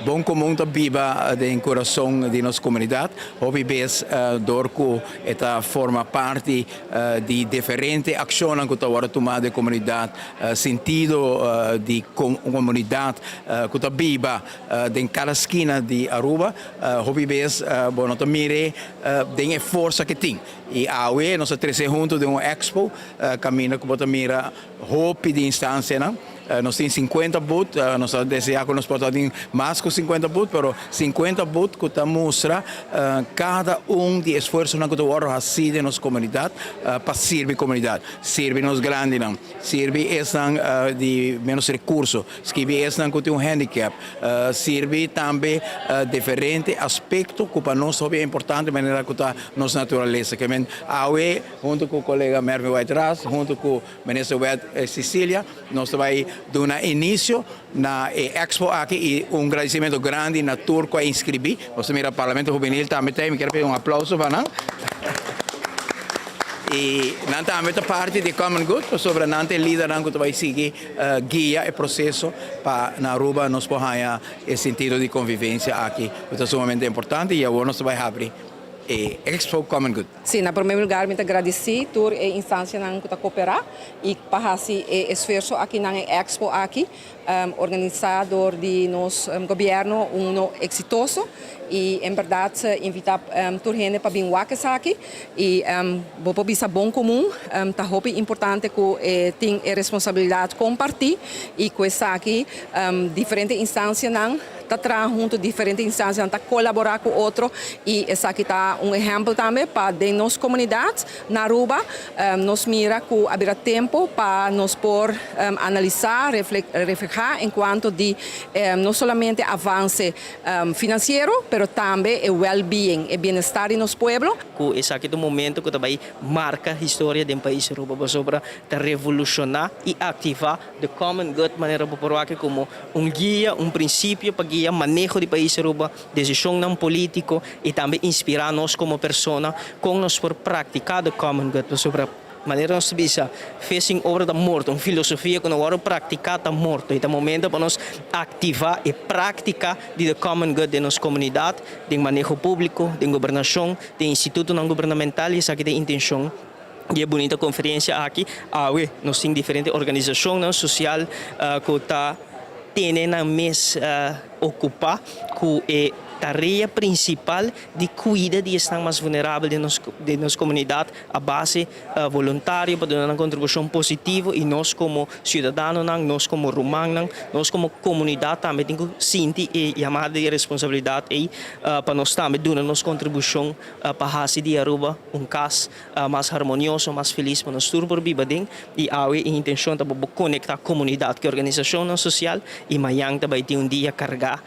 Bon Comun ta biba den curason di nos comunidad. Hopi bes door cu e ta forma parti di diferente accionnan cu ta wordo tuma den comunidad, sentido di comunidad cu ta biba den cada skina di Aruba. Hopi bes bo no ta mire den e forsa cu tin. Y awe nos a trece hunto den un expo caminda cu bo ta mira hopi di instancianan. Nos tin 50 booth, nos ta desea cu nos por tin mas cu 50 booth, pero 50 booth cu ta mustra cada un di esfuersonan cu ta wordo haci den nos comunidad pa sirbi comunidad, sirbi nos grandinan, sirbi esnan di menos recurso, sirbi esnan cu tin un handicap, sirbi tambe diferente aspecto cu pa nos ta hopi importante manera cu ta nos naturalesa. Kemen awe hunto cu colega Mervin Wyatt-Ras, hunto cu Minister Wed Cecilia, nos ta bay duna inicio na e expo aki y un agradecimento grandi na tur cu a inscribi. Nos ta mira Parlamento Juvenil tambe ta, mi kier pidi un aplauso pa nan. Y nan tambe ta parti di Common Good, pasobra nan ta e lidernan cu ta bay sigui guia e proceso pa na Aruba nos por haya e sentido di convivencia aki, cu ta sumamente importante, y awor nos ta bay habri e Expo Common Good. Si, na prome lugar mi ta gradici tur e instancianan cu ta coopera y pa haci e esfuerso aki na e expo aki, organisa door di nos gobierno, uno exitoso, y en berdad invita tur hende pa bin wak esaki. Y bo por bisa Bon Comun ta hopi importante cu tin e responsabilidad comparti y cu esaki diferente instancianan ta traha hunto, diferente instancianan ta colabora cu otro, y esaki ta un ehempel tambe pa den nos comunidad na Aruba nos mira cu a bira tempo pa nos por analisa, refleha en cuanto di no solamente avance financiero, pero tambe e well-being, e bienestar di nos pueblo. Cu esaki ta un momento cu ta bay marca historia den pais Aruba, pasobra ta revoluciona y activa the common good manera bo por wak como un guia, un principio pa guia maneho di pais Aruba, decisionnan politico y tambe inspira nos como persona con nos por practica the common good. Pasobra manera nos bisa, fe sin obra ta morto, un filosofia cu no wordo practica ta morto, y ta momento pa nos activa e practica di the common good den nos comunidad, den maneho publico, den gobernacion, den institutonan gubernamental, y esaki ta e intencion di e bunita conferencia aki. Awe nos tin diferente organisacionnan social cu ta tene nan mes ocupa cu e tarea principal di cuida di esnan mas vulnerabel den nos comunidad a base voluntario pa duna un contribucion positivo, y nos como ciudadanonan, nos como rumannan, nos como comunidad tambe tin cu sinti e yamada di responsabilidad y pa nos tambe duna nos contribucion pa haci di Aruba un cas mas harmonioso, mas feliz pa nos tur por biba den. Y awe e intencion ta pa conecta comunidad cu organisacionnan social, y mañan tambe tin un dia carga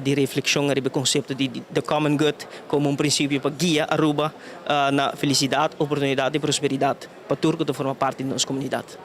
di reflexion riba e concepto di the common good como un principio pa guia Aruba na felicidad, oportunidad y prosperidad pa tur cu ta forma parti di nos comunidad.